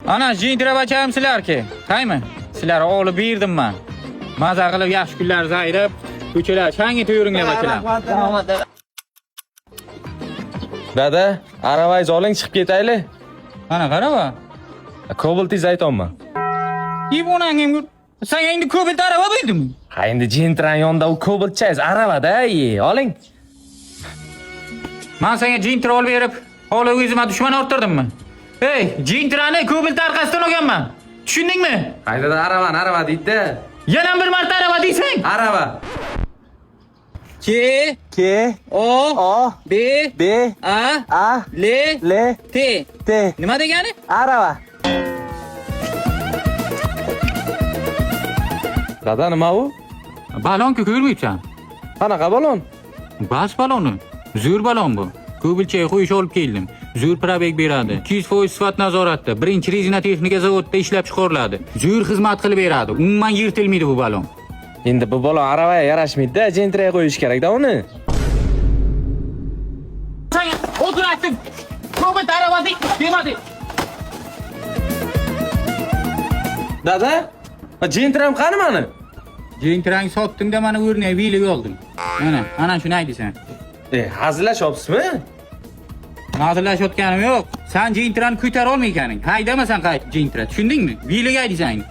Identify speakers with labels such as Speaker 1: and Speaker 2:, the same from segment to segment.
Speaker 1: Ana Gentra bacham sizlarki. Qaymi? Sizlar olib berdim men. Maza qilib yaxshi kunlaringizni ayirib, ko'chalar changi yuringlar bachalar.
Speaker 2: Rahmat dada.
Speaker 3: Dada, aravangizni oling, chiqib ketaylik.
Speaker 1: Mana qarava.
Speaker 3: Cobaltingizni aytyapman.
Speaker 1: Ibonangim sen endi Cobalt arava berdimmi?
Speaker 3: Ha, endi Gentrani yonida u Cobaltchangiz aravada, oling.
Speaker 1: Men senga Gentra olib berib, holi o'zimga dushman orttirdimmi? Ey, Gentrani Cobalt orqasidan olganman. Tushundingmi?
Speaker 3: Hay dada, aravani arava deydi-da.
Speaker 1: Yana bir marta arava deysang.
Speaker 3: Arava.
Speaker 1: K
Speaker 2: K
Speaker 1: O
Speaker 2: O
Speaker 1: B
Speaker 2: B
Speaker 1: A
Speaker 2: A
Speaker 1: L
Speaker 2: L
Speaker 1: T.
Speaker 2: T.
Speaker 1: Nima degani?
Speaker 2: Arava.
Speaker 3: Dada, nima u?
Speaker 1: Balon-ku ko'rmayapsan.
Speaker 3: Qanaqa balon?
Speaker 1: Bas baloni. Zo'r balon bu. Ko'pilchaga qo'yish olib keldim. Zo'r probeg beradi. 200% sifat nazoratda. Birinchi rezina texnika zavodida ishlab chiqariladi. Zo'r xizmat qilib beradi. Umuman yirtilmaydi bu balon.
Speaker 3: Endi bu balon aravaga yarashmaydi-da, Gentraga qo'yish kerak-da uni.
Speaker 1: Sen otur aytdim. Cobalt aravasi demadi.
Speaker 3: Dada, Gentram qani mani?
Speaker 1: Gentrang sotdim-da mana o'rniga velik oldim. Mana, ana shuni aytasan.
Speaker 3: E, hazillashyapsizmi?
Speaker 1: Hazillashayotganim yo'q. Sen Gentrani ko'tara olmaykaning. Haydamasan qaytib Gentra, tushundingmi? Velik haydaysan.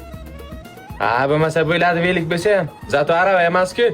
Speaker 3: Ha, bo'lmasa bo'ladi velik bo'lsa ham. Zato arava emas-ku.